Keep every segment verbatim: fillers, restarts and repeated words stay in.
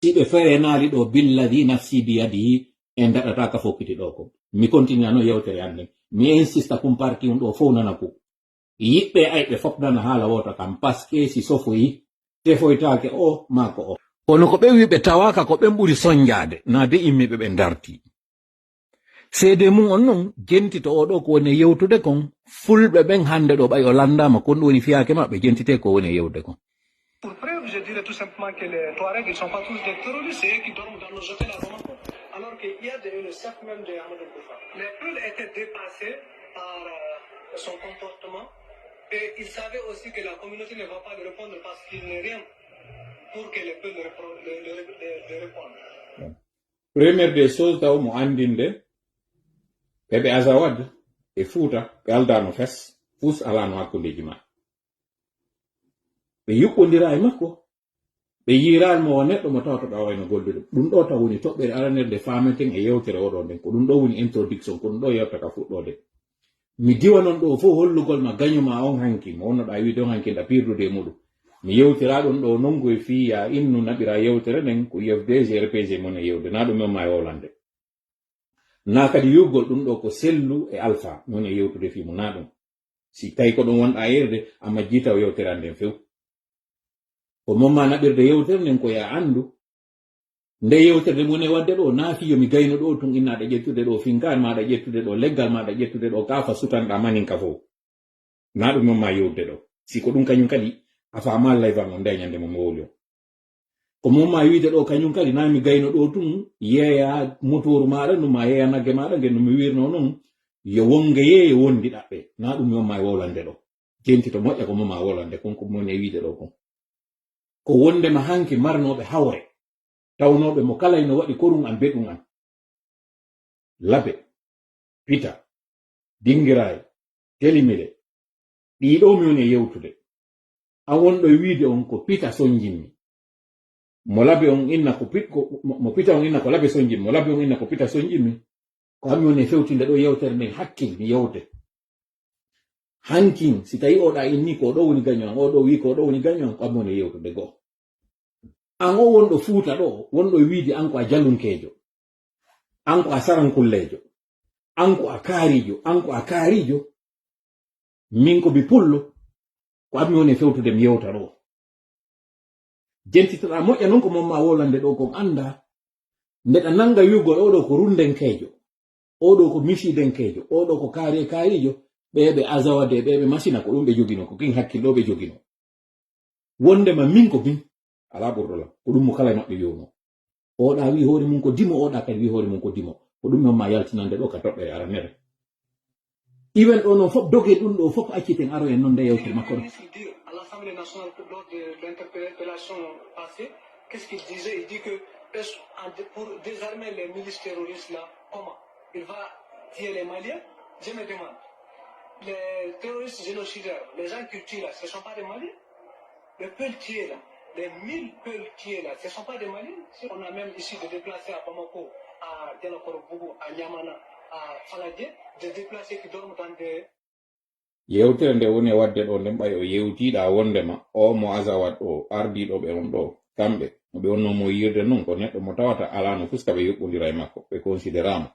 Si ɓe ferenaali ɗo, billadi nafsi biyadihi, en daɗata ka fokkiti ɗo ko. Mi continue no yewtere an nden. Mi insista kun parti un ɗo fow nana ku. Yiɓɓe ayɓe fof nana haala wooto kam, parce que si sofoyi, tefoytaake o, maa ko o. Kono ko ɓe wi ɓe tawaaka ko ɓen ɓuri sonjaade, naa de immiiɓe ɓe darti. Seede mum on non, jentito o ɗo ko woni e yewtude kon, fulɓe ɓen hannde ɗo ɓay o lanndaama, kon ɗum woni fiyaake maɓɓe, jentite ko woni e yewtude kon. Pour preuve, je dirais tout simplement que les Touaregs, ils sont pas tous des terroristes, c'est eux qui dorment dans nos hôtels à Bamako. Alors que Iyad est le chef même de Amadou Koufa. Les Peuls étaient dépassés par euh, son comportement et ils savaient aussi que la communauté ne va pas le répondre parce qu'il n'est rien pour que les Peuls le, le, le, le, le répondent. Première des choses, taw mo anndinde ɓe ɓe Azawad e Fuuta ɓe aldaano fes, fus alaano hakkundeeji maɓɓe. Ɓe yuɓɓondiraa e makko, ɓe yiiraali mo o neɗɗo mo tawata ɗo wayno gollude. Ɗum ɗo taw woni toɓɓere aranere nde faameten e yewtere oɗo nden. Ko ɗum ɗo woni introduction, ko ɗum ɗo yewta ka fuɗɗoode. Mi diwa non ɗo fof hollugol ma gaño ma on hanki, mo wonnoɗa wiide on hanki nda pirdude e muɗum. Mi yewtira ɗum ɗo nongu e fii ya innu naɓira yewtere nden ko U F D G, R P G mon e yewde. Na ɗum on ma e wowlande. Na kadi wi'ugol ɗum ɗo ko sellu e alfa, non e yewtude fii mo na ɗum. Si tawi ko ɗum wonɗa yerude, a majjii taw yewtere an nden few. Ko mon ma naɓirde yewtere nden ko ya anndu. Nde yewtere nden woni e waɗde ɗo, na fii yo mi gayno ɗo tun inna aɗa ƴettude ɗo finkaari ma aɗa ƴettude ɗo leggal ma aɗa ƴettude ɗo kaafa sutanɗa maninka fow. Na ɗum mon ma yewtude ɗo. Si ko ɗum kañum kadi, a faama live an on nde ñande mo mi wowli on. Ko mo ma wiide ɗo kañum kadi na mi gayno ɗo tun yeeya motooru maɗa nu ma yeeya nagge maɗa ngen no mi wirno non yo wonge yee yo wondi ɗaɓɓe na ɗum yo ma e wowlande ɗo jenti to moƴƴa ko mo ma wowlande kon ko moni e wiide ɗo kon ko wondema hanki marnoɓe hawre tawnoɓe mo kala ino waɗi korum an beɗum an labe pita dingiraye telimile ɗiɗo mi woni e yewtude an wonɗo e wiide on ko pita sonjinmi mo labe on inna ko pit ko mo pita on inna ko labe sonjinmi mo labe on inna ko pita sonjinmi ko ami woni e fewtinde ɗo yewtere nden hakkil mi yewte hankin si tawi oɗa inni ko ɗo woni gaño an oɗo wi ko ɗo woni gaño an ko ami woni e yewtude goo an o wonɗo fuuta ɗo wonɗo e wiide an ko a jalunkeejo an ko a sarankulleejo an ko a kaarijo an ko a kaarijo min ko mi pullo ko ami woni e fewtude mi yewta ɗo jentitoɗa moƴƴa noon ko momma wolande ɗo kon annda mbeɗa nannga wi'ugol oɗo ko runndenkeejo oɗo ko misiidenkeejo oɗo ko kaari e kaarijo ɓeɓe azawade ɓeɓe masina ko ɗum ɓe jogino ko kin hakkillo ɓe jogino wondema min ko min ala ɓurɗo lam ko ɗum mo kala e maɓɓe wi'uno oɗa wi hoore mum ko dimo oɗa kadi wi hoore mum ko dimo ko ɗum mi homma yaltinande ɗo ka toɓɓere aranere iwen ɗo noon fof doge ɗum ɗo fof acciten aro en noon nde yewtere makko ɗo Qu'est-ce qu'il dit à l'Assemblée nationale lors de l'interpellation passée Qu'est-ce qu'il disait Il dit que pour désarmer les milices terroristes là, comment Il va tuer les Maliens Je me demande. Les terroristes génocidaires, les gens qui tuent là, ce ne sont pas des Maliens Les Peuls tués là, les mille Peuls tués là, ce ne sont pas des Maliens. On a même ici des déplacés à Bamako, à Dialakorobougou, à Niamana, à Faladje, des déplacés qui dorment dans des. Yewtere nde woni e waɗde ɗo nden ɓay o yewtiiɗa wondema o mo Azawad o ardiiɗo ɓe on ɗo kamɓe no ɓe wonno mo yiirde non ko neɗɗo mo tawata alaa no fuska ɓe yuɓɓondira e makko ɓe considérama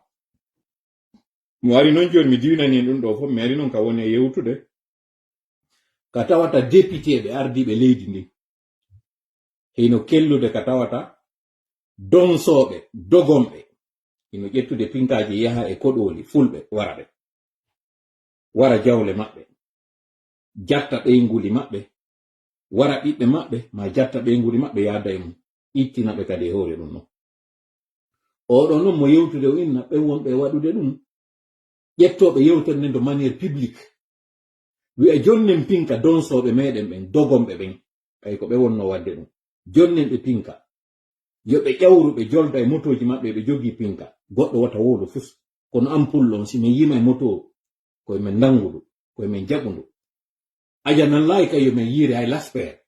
mo ari non jooni mi diwinani en ɗum ɗo fof mi ari non ka woni e yewtude ka tawata depiteeɓe ardiiɓe leydi ndin hino kellude ka tawata donsooɓe dogonɓe hino ƴettude pinkaaji yaha e koɗooli fulɓe wara ɓe wara jawle maɓɓe jatta ɓeynguuli maɓɓe wara ɓiɓɓe maɓɓe ma jatta ɓeynguuli maɓɓe yaada e mum ittina ɓe kadi e hoore ɗum non oɗo non mo yewtude o inna ɓen wonɓe e waɗude ɗum ƴettoɓe yewtere nden de manière publique wi'a jonnen pinka donsooɓe meɗen ɓen dogonɓe ɓen ɓay ko ɓe wonno wadde ɗum jonnen ɓe pinka yo ɓe ƴawru ɓe jolda e motooji maɓɓe ɓe jogii pinka goɗɗo wota wowlo fus kono ampul on si min yima e motooru koye men nanngudu koye men jaɓudu aja nan laayi kay yo men yiiri hay laspeer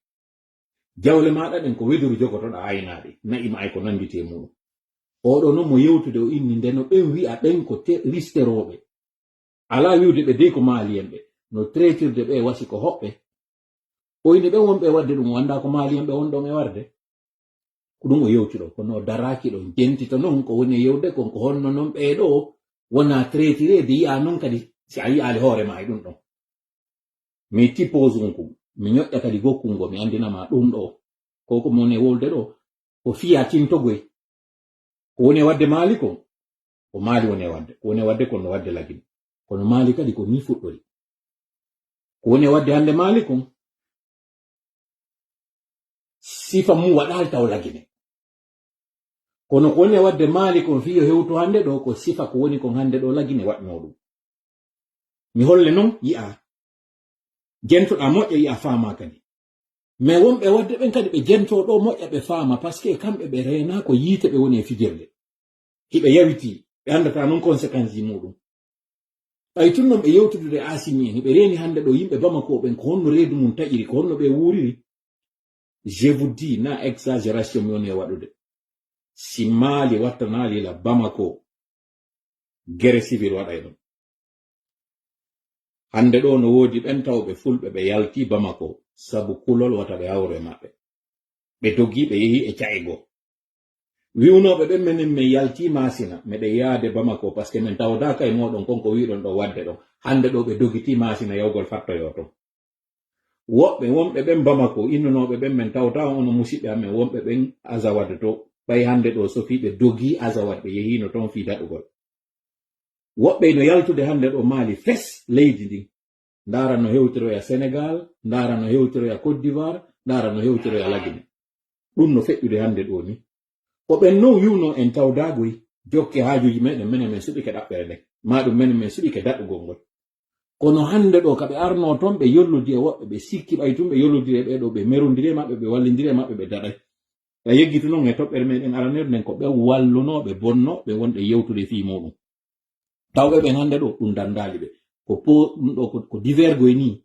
jawle maɗa ɗen ko weduru jogotoɗa aynaaɗi na'i ma ay ko nannditi e muɗum oɗo non mo yewtude o inni ndeno ɓen wi'a ɓen ko listerooɓe alaa wi'ude ɓe dey ko maaliyen ɓe no traitirde ɓe wasi ko hoɓɓe oyni ɓen wonɓe e waɗde ɗum o annda ko maaliyen ɓe wonɗon e warde Ko ɗum o yewti ɗo, kono o daraaki ɗo. Jentito noon ko woni e yewde kon, ko honno noon ɓee ɗoo wona traitirede, yiya noon kadi si a yiyaali hoore ma e ɗum ɗon. Mi tipposunkum, mi ñoƴƴa kadi gokkungo, mi anndina ma ɗum ɗo. Ko ko mo woni e wolde ɗo, ko fiya tintogoy. Ko woni e waɗde Maali kon, ko Maali woni e waɗde. Ko woni e waɗde kon no waɗde Lagine. Kono Maali kadi ko nii fuɗɗori. Ko woni e waɗde hannde Maali kon, sifa mum waɗaali taw Lagine. Kono ko woni e waɗde Maali kon fii yo hewtu hannde ɗo, ko sifa ko woni kon hannde ɗo Lagine waɗnoo ɗum. Mi holle noon, yi'a. Jentoɗaa moƴƴa, yi'a faamaa kadi. Mais wonɓe waɗde ɓen kadi ɓe jentoo ɗo moƴƴa, ɓe faama, parce que kamɓe ɓe reenaa ko yiite ɓe woni e fijirde. Hiɓe yawitii, ɓe anndataa noon conséquence ji muɗum. Ɓay tun noon ɓe yewtudude Asimi en, hiɓe reeni hannde ɗo yimɓe Bamako ɓen, ko honno reedu mum taƴiri, ko honno ɓe wuuriri. Je vous dis, na exagération mi woni e waɗude. Si Maali wattanaali la Bamako, guerre civile waɗay ɗon. Hannde ɗo no woodi ɓen tawɓe fulɓe ɓe yalti Bamako, sabu kulol wata ɓe hawro e maɓɓe. Ɓe dogi, ɓe yehi e ca'e goo. Wi'unooɓe ɓen, menen men yalti Maasina, meɗen yaade Bamako, parce que men tawdaaka e mooɗon kon ko wi'uɗon ɗo waɗde ɗon. Hannde ɗo ɓe dogiti Maasina yawgol fattoyoo ton. Woɓɓe wonɓe ɓen Bamako, innunooɓe ɓen, men tawtaa on, onon musiɓɓe amen, wonɓe ɓen Azawad to, ɓay hannde ɗo sofii ɓe dogii Azawad, ɓe yehiino ton fii daɗugol. Woɓɓe no yaltude hannde ɗo Maali fes leydi ndin. Ndaara no hewtiroya Sénégal, ndaara no hewtiroya Côte d'Ivoire, ndaara no hewtiroya Lagine. Ɗum no feƴƴude hannde ɗo ni. Ko ɓen non wi'unoo en tawdaagoy, jokke haajuuji meɗen, menen men suɓike ɗaɓɓere nden. Maa ɗum menen men suɓike daɗugol ngol. Kono hannde ɗo ka ɓe arnoo ton, ɓe yollodi e woɓɓe, ɓe sikki ɓay tun ɓe yollodiri e ɓee ɗo, ɓe merondiri e maɓɓe, ɓe wallindiri e maɓɓe, ɓe daɗay. Ɓe yeggitu non e toɓɓere meɗen aranere nden, ko ɓen wallunoo ɓe bonnooɓe wonɓe yewtude fii muɗum. Tawɓe ɓen hannde ɗo, ɗum danndaali ɓe. Ko po-, ɗum ɗo ko, ko divergoy nii.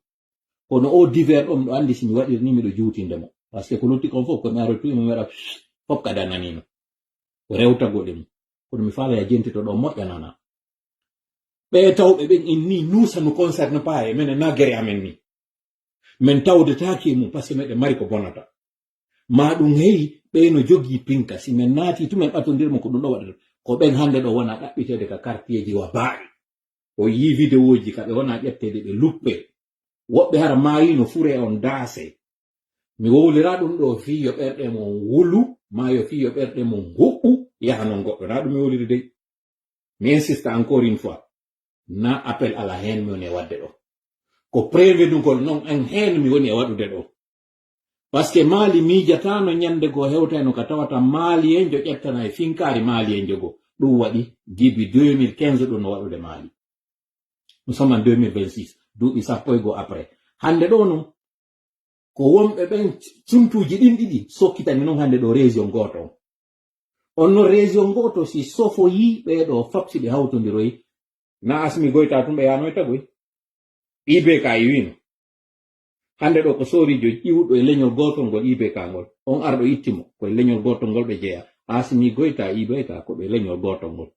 Kono o divers ɗo, miɗo anndi si mi waɗiri nii, miɗo juutinde mo. Parce que ko lutti kon fof, ko mi arottu, mi waɗa fof ka dananiino. Ko rewtagol e mum. Kono mi faala ya jentito ɗo moƴƴa nana. Ɓe tawɓe ɓen inni, nous, ça nous concerne pas, e menen na gere amen ni. Men tawdetaake e mum, parce que meɗen mari ko bonata. Maa ɗum heyi, ɓe no jogii pinka. Si men naati tu, men ɓatondiri mo ko ɗum ɗo waɗata. Ko ɓen hannde ɗo wona ɗaɓɓiteede ka quartierji wa baaɗi. O yii videoji ka ɓe wona ƴetteede ɓe luppe. Woɓɓe hara maayino fure on daase. Mi wowlira ɗum ɗo fii yo ɓerɗe mon wulu, maa yo fii yo ɓerɗe mon huɓɓu, yaha non goɗɗo. Na ɗum mi wowliri dey. Mi insista encore une fois. Na appel à la haine mi woni e waɗde ɗo. Ko prevenugol non en haine mi woni e waɗude ɗo. Parce que Maali miijataano ñande goo hewtayno ka tawata Maali en jo ƴettana e finkaari Maali en jogo. Ɗum waɗi début deux mille quinze ɗum no waɗude Maali. Nous sommes en deux mille vingt-six, duuɓi sappo e goo après. Hannde ɗo non, ko wonɓe ɓen cuntuuji ɗin ɗiɗi sokkitani non hannde ɗo région gooto on. On non région gooto si sofoyii ɓee ɗo fop si ɓe hawtondiroyi, na Asimi Goyta tun ɓe yaanoyta goy. I B K e wiino. Hannde ɗo ko sooriijo ƴiwuɗo e leñol gootol ngol I B K ngol. On arɗo itti mo, ko e leñol gootol ngol ɓe jeyaa. Asimi Goyta, I B K, ko ɓe leñol gootol ngol.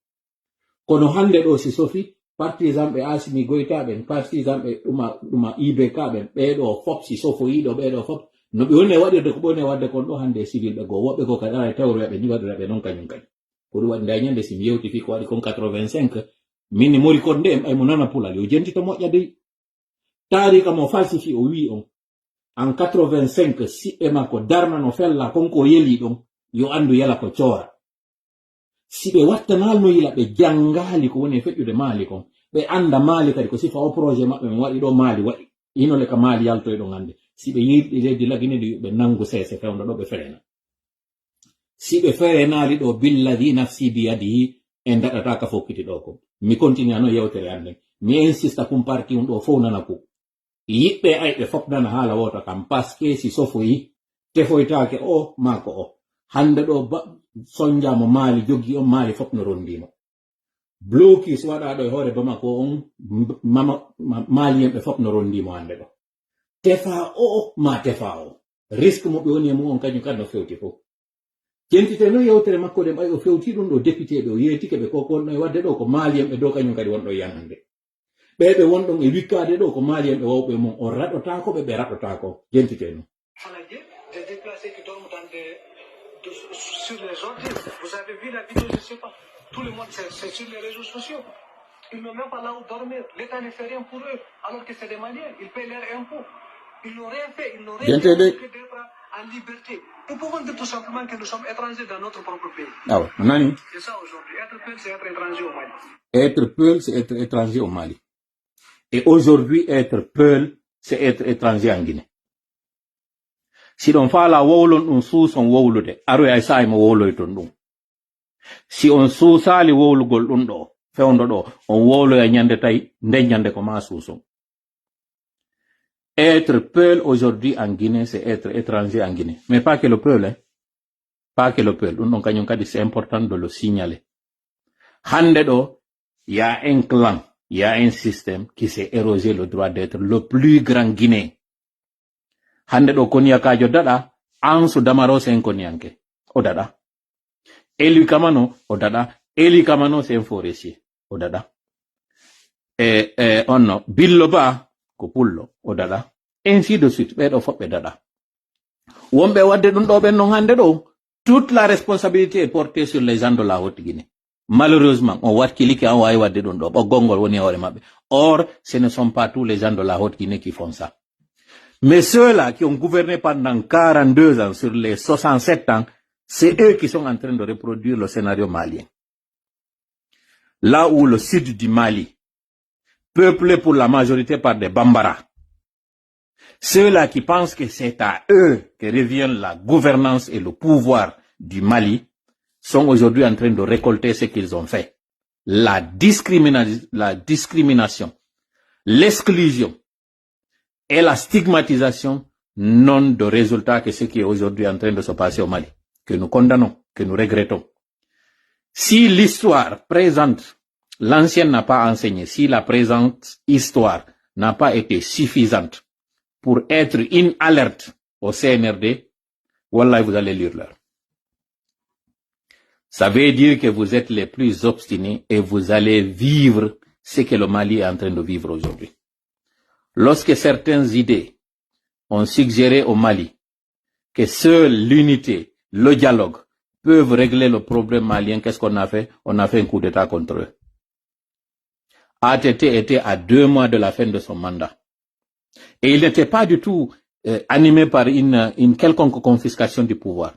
Kono hannde ɗo si sofi, partisan ɓe Asimi Goyta ɓen, partisan ɓe ɗuma, ɗuma I B K ɓen, ɓee ɗo fop si sofoyii ɗo, ɓee ɗo fop, no ɓe woni e waɗirde ko ɓe woni e waɗde kon ɗo hannde e civil ɓe goo. Woɓɓe goo kadi ara e tawroya ɓe ni waɗira ɓe non kañum kadi. Ko ɗum waɗi nda ñande si mi yewti fii ko waɗi kon quatre-vingt-cinq, min ni mori kon nde en ɓay mo nana pulal, yo jentito moƴƴa dey. Taarika mo falsifié o wi'i on, en quatre-vingt-cinq, siɓɓe makko darnano fella kon ko yeli ɗon, yo anndu yela ko coora. Si ɓe wattanaalno yila, ɓe janngaali ko woni e feƴƴude Maali kon, ɓe annda Maali kadi ko sifa o projet maɓɓe mo waɗi ɗo Maali waɗi. Hino le ka Maali yaltoy ɗon hannde. Si ɓe yiɗi leydi Lagine ndi, ɓe nanngu seese fewndo ɗo ɓe ferena. Si ɓe ferenaali ɗo, billadi nafsi biyadihi, en daɗata ka fokkiti ɗo ko. Mi continue no yewtere an nden. Mi insista kum parti un ɗo fow nana ko. Yiɓɓe ayɓe fop nana haala wooto kam, parce que si sofoyi, tefoytaake o, maa ko o. Hannde ɗo ba-, sonjaamo Maali joggi on, Maali fop no rondimo. Blocus waɗaaɗo e hoore Bamako on, m-, mama, ma-, Malienɓe fop no rondimo hannde ɗo. Tefa o, maa tefa o. Risque mo ɓe woni e mum on kañum kadi no fewti fof. Jentite noon yewtere makko ɗen, ɓay o fewti ɗum ɗo député ɓe, o yeetike ɓe ko, ko honno e waɗde ɗo, ko Malienɓe dow kañum kadi wonɗo yanande. Ɓe ɓe wonɗon e wikkaade ɗo, ko Malienɓe wawɓe mum, o raɗotaako ɓe, ɓe raɗotaako. Jentite noon. Fana je, des déplacés qui dorment dans des, Sur les ordures. Vous avez vu la vidéo, je sais pas. Tout le monde, c'est c'est sur les réseaux sociaux. Ils n'ont même pas là où dormir. L'État ne fait rien pour eux. Alors que c'est des Maliens. Ils payent leurs impôts. Ils n'ont rien fait. Ils n'ont rien fait que d'être en liberté. Nous pouvons dire tout simplement que nous sommes étrangers dans notre propre pays. Awa, a nani? C'est ça aujourd'hui. Être peul, c'est être étranger au Mali. Être peul, c'est être étranger au Mali. Et aujourd'hui, être peul, c'est être étranger en Guinée. Si ɗon faala wowlon ɗum suuson wowlude, aroy ay saa'i mo wowloyton ɗum. Si on suusaali wowlugol ɗum ɗo, fewndo ɗo, on wowloya ñande tawi, nden ñande ko ma suuson. Être peul aujourd'hui en Guinée, c'est être étranger en Guinée. Mais pas que le peul, hein. Pas que le peul. Ɗum ɗon kañum kadi, c'est important de le signaler. Hannde ɗo, il y a un clan, il y a un système qui s'est érogé le droit d'être le plus grand Guinéen. Hannde ɗo koniyakaajo daɗa, Ansu Damaro c'est un koniyanke. O daɗa. Eli Kamano, o daɗa. Eli Kamano c'est un forestier. O daɗa. E, e onno, Billo Ba, ko pullo. O daɗa. Ainsi de suite, ɓeɗo fof ɓe daɗa. Wonɓe wadde ɗum ɗo ɓen non hannde ɗo, toute la responsabilité est portée sur les gens de la Haute-Guinée. Malheureusement, on watkilike an wawi wadde ɗum ɗo, ɓoggol ngol woni e hoore maɓɓe. Or, ce ne sont pas tous les gens de la Haute-Guinée qui font ça. Mais ceux-là qui ont gouverné pendant quarante-deux ans sur les soixante-sept ans, c'est eux qui sont en train de reproduire le scénario malien. Là où le sud du Mali, peuplé pour la majorité par des Bambara, ceux-là qui pensent que c'est à eux que revient la gouvernance et le pouvoir du Mali sont aujourd'hui en train de récolter ce qu'ils ont fait. La, discrimina- la discrimination, l'exclusion et la stigmatisation n'ont de résultat que ce qui est aujourd'hui en train de se passer au Mali, que nous condamnons, que nous regrettons. Si l'histoire présente, l'ancienne n'a pas enseigné, si la présente histoire n'a pas été suffisante pour être une alerte au C N R D, wallah, vous allez lire l'heure. Ça veut dire que vous êtes les plus obstinés et vous allez vivre ce que le Mali est en train de vivre aujourd'hui. Lorsque certaines idées ont suggéré au Mali que seule l'unité, le dialogue peuvent régler le problème malien, qu'est-ce qu'on a fait? On a fait un coup d'État contre eux. A T T était à deux mois de la fin de son mandat. Et il n'était pas du tout euh, animé par une, une quelconque confiscation du pouvoir.